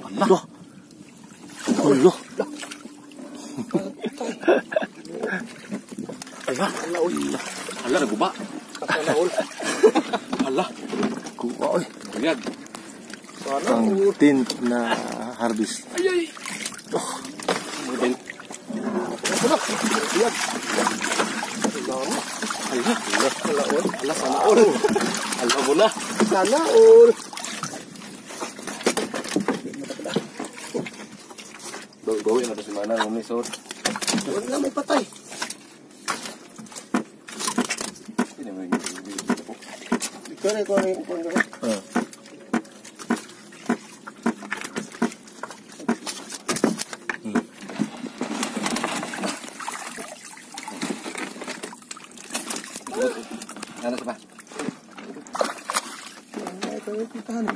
Allah. Allah. Allah. Allah naguba. Allah. Kuha oy. Buyag. Ang tint na harvest. Ay ay. Oh. Buyag. Allah. Allah. Allah sana all. Allah bola. Sana all. Gawin na to si Manang umisor. Wala may patay. Ikaw na. Ano sa ba? Ito yung pitahan.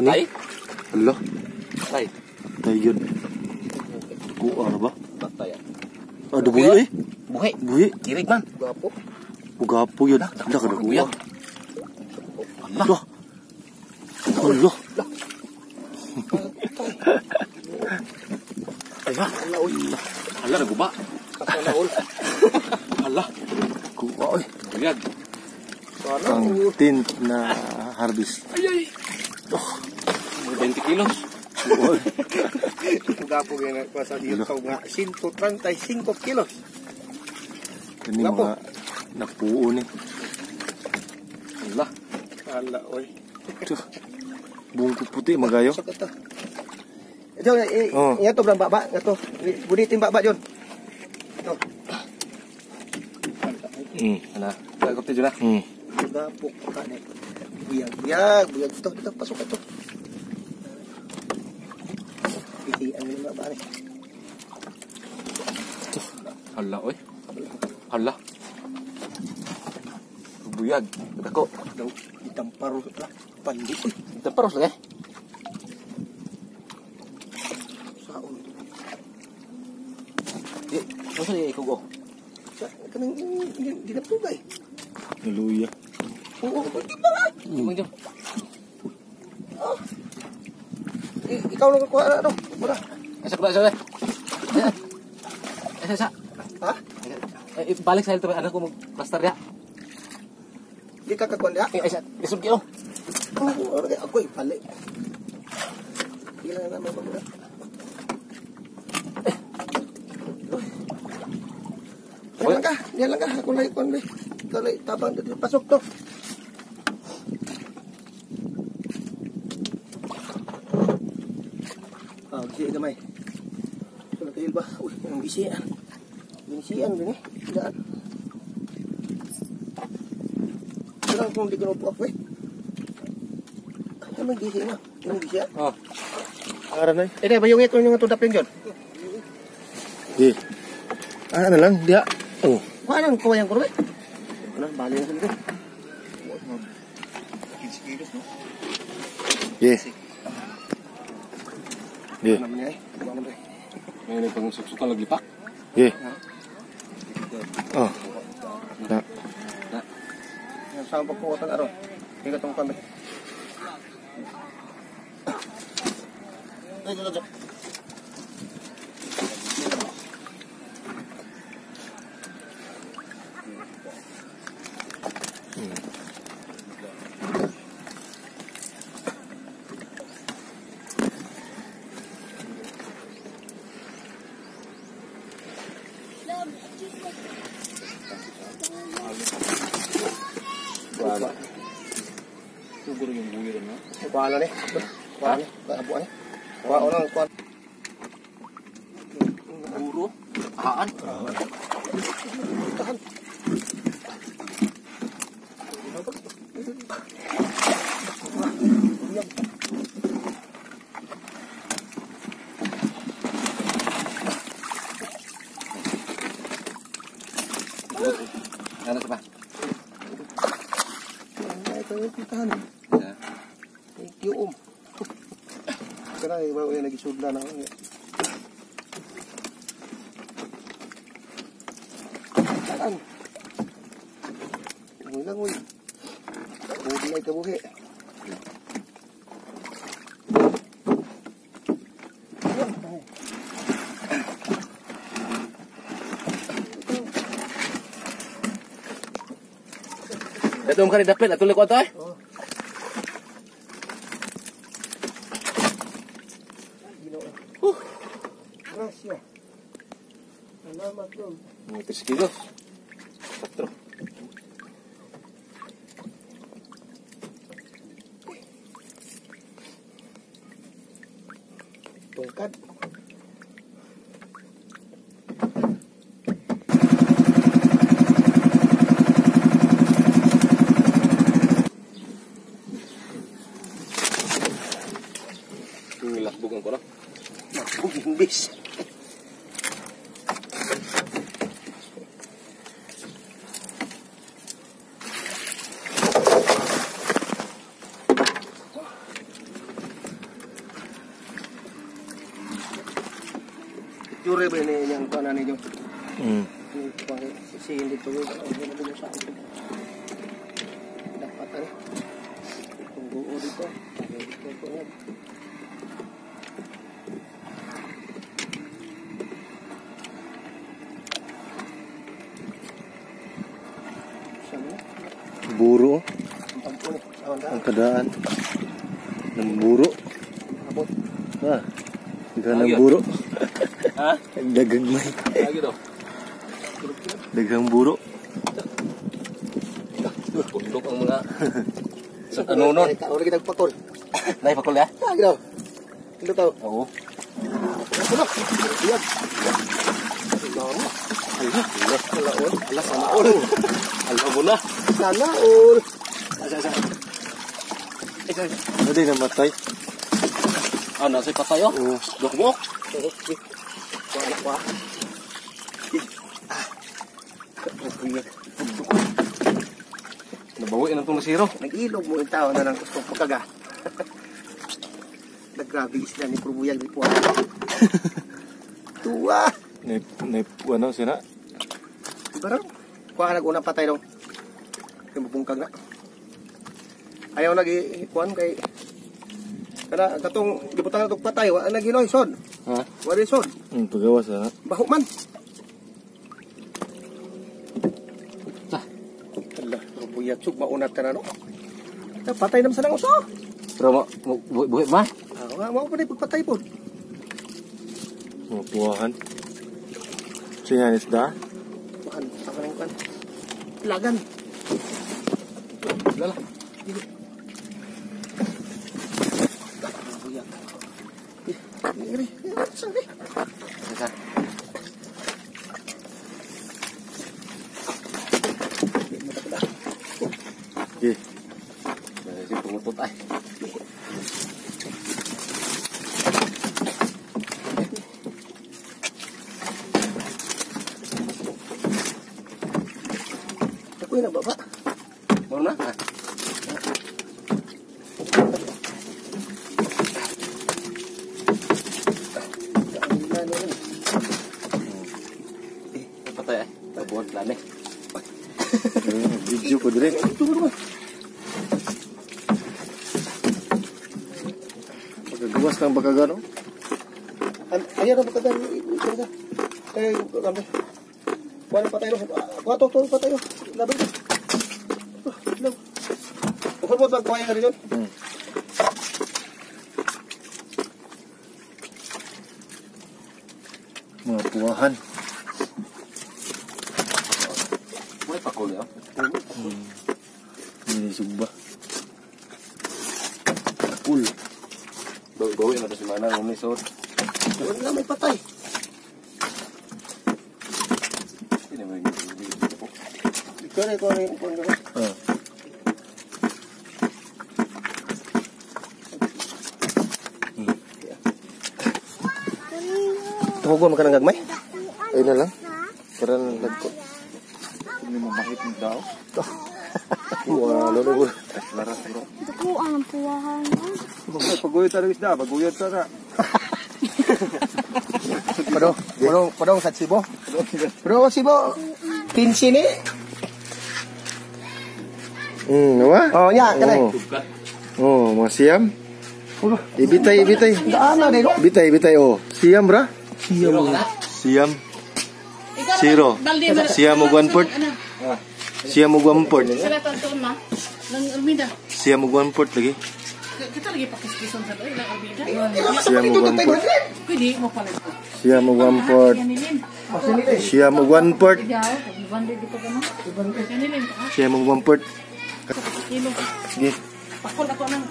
Patay? Allah. Patay. Patay yun. Kuha na ba? Patay. Ah, buhi eh. Buhi. Buhi. Kirig man. Gapo. Gapo yun. Ala ka na kuha. Allah. Allah. Allah. Allah. Allah naguba. Allah. Kuha oy. Buyag. Ang tint na harvest. Ay ay. Oh, 20 kilos. Gapo gyud na sa dito nga 135 kilos. Kani mga napuo ni. Allah. Allah oy. Bungko puti magayo. Ito, ngato bang baba, ngato. Bunitin baba jon. Ito. Ana, gagop ti jud. Gapo ka ni. Buyag, buyag, buyag. Ito, ito, pasok ito. Pitian mo yung baba ni. Hala, oy. Hala. Buyag. Dako. Daw, itamparos la. Pandi, oy. Itamparos lagi. Saon. Di, masa ni ikaw go? Sa, kanang ginapugay. Naluya. Oo, di ba nga? Mang Jom. Ikaw lang kuha na ano. Wala. Asa ko ba sa? Asa sa? Ha? Balik sa ito ano ko mag-plaster ya. Di ka kakuan ya? Eh, asa, lisod kayo. Oo, ako ibalik. Di lang naman magmula. Diyan lang ka, diyan lang ka. Ako lang ikuan be. Ikaw lang tabang dito. Pasok to. Ah, gisi gamay. Ito na kayo ba? Uy, ang gisian. Ginisian din eh. Daan. Pero kung di ko na ako eh. Ay, may gisi na. Yung gisi. Oh. Ara na eh. Eh, bayong ito yung tudapin dyan. Di. Ah, ano lang, diha. Oh. Kuha nang kuha yung kurbe. Ano, bali na sila. 15 kilos, no? Yes. Yeah. Ano man eh? Ano man eh? Ngayon ay pang-suksukan laglipak. Yeah. Oh. Na. Na. Saan pagkuha tan aron? Hindi ka tong kami. Ay, dito, dito. Wala. Siguro yung buyo rin, no? Kuha na ni. Kuha ni. Kuha ni. Kuha na, kuha. Buro? Ahaan? Tahan. Daghan. Thank you. Kana iba ay nagisudla na ako. Daghan. Uy lang uy. Buhi ay kabuhi. Dato mo ka ni dapit, atuloy ko ato eh. Oh. Ginoo. Gracias. Salamat Lord. Mga 3 kilos. 4. Tungkad. Nilakbog ang ko na. Lakbog imbis. Picture ba ni niyang kuha na ninyo? Sisihin dito. Dapat ano? Itong buo dito. Dito ko yan. Buro. Ang kadaan. Ng buro. Ah, daghang ng buro. Ha? Daghang may. Daghang buro. Bundok ang mga sa ano nun. Ora kita pakol. Nay pakol ya? Ah, ginaw. Ito tao. Oo. Ano? Yan. Ala. Ala. Ala. Ala sana all. Ala mo na. Sana all. Asa asa. Asa. Ano din namatay? Ah, nasa patay oh. Oo. Dok mo. Wala pa. Ah. Nabawi na itong nasiro. Nag-ilog mo yung tao na lang gustong pagkaga. Naggrabe isla ni Purubuyag ni Puan. Tuwa! Ano sina? Barang. Kuha nag-una patay dong. Yung mabungkag na. Ayaw lagi kuan kay kana katong gibutang na patay wa naginoy son. Ha? Wa rin son. Pagawas ha. Baho man. Sa. Ala, Purubuyag sug maunat ka na no. Patay naman sa nang uso. Pero buhi ba? Ah, mao pa ni pagpatay po. Mga puwahan. Siya isda? Kuan, sa kanang kuan. Lagan. Lala. Buyag. Eh, sorry. Asa. Okay. Si pumutot ay. Ako yung nababa. Meron na? Ah. Patay ay. Tabuhan plane. Video ko dire. Pagkagawas ng bakagano. Ayan ang bakagano. Eh, kami. Kuha ng patay. Kuha to, patay. Laban ko. Ukol mo ba? Kuha ka rin yun? Mga puwahan. May pakul yun. Hindi sugba. Pakul. Bawi na to si Manang. Umisot. Wala, may patay. Hindi mo yung Ikaw na, ikaw na yung kuwan ka. Ah. Tuhugon mo ka ng gagmay? Ayun na lang. Para nagko. Hindi mo makit ng tao. Wah, lolo ko. Laras bro. Dako ang puwahan. Paguyod sa isda, paguyod sa na. Padong, padong, padong sa Cebu. Padong sa Cebu. 15 ni. Nawa? Oh, nya kanay. Oh. Oh, mga siyam. Ibitay, ibitay. Daan na din. Bitay, bitay oh. Siyam bra? Siyam. Siyam. Zero. Siyam og 1/4. Siyam og 1/4. Sila tantoon ma. Nang Almida. Siyam og 1/4 lagi. Kita lagi pakiskison sa doon. Ilang Almida. Siyam og 1/4. Pwede mo pala ito. Siyam og 1/4. Yanilin. Siyam og 1/4. Yanilin ka. Siyam og 1/4. Kilo. Sige. Pakol ako nang.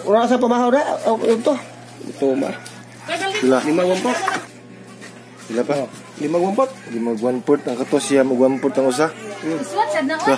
Ura sa pamahaw na. Oh, ito. Ito ma. Sila. 5 wampot. Sila pa. 5 wampot. 5 og 1/4 ang kato, siyam og 1/4 ang usa. Iswat sad na Sa.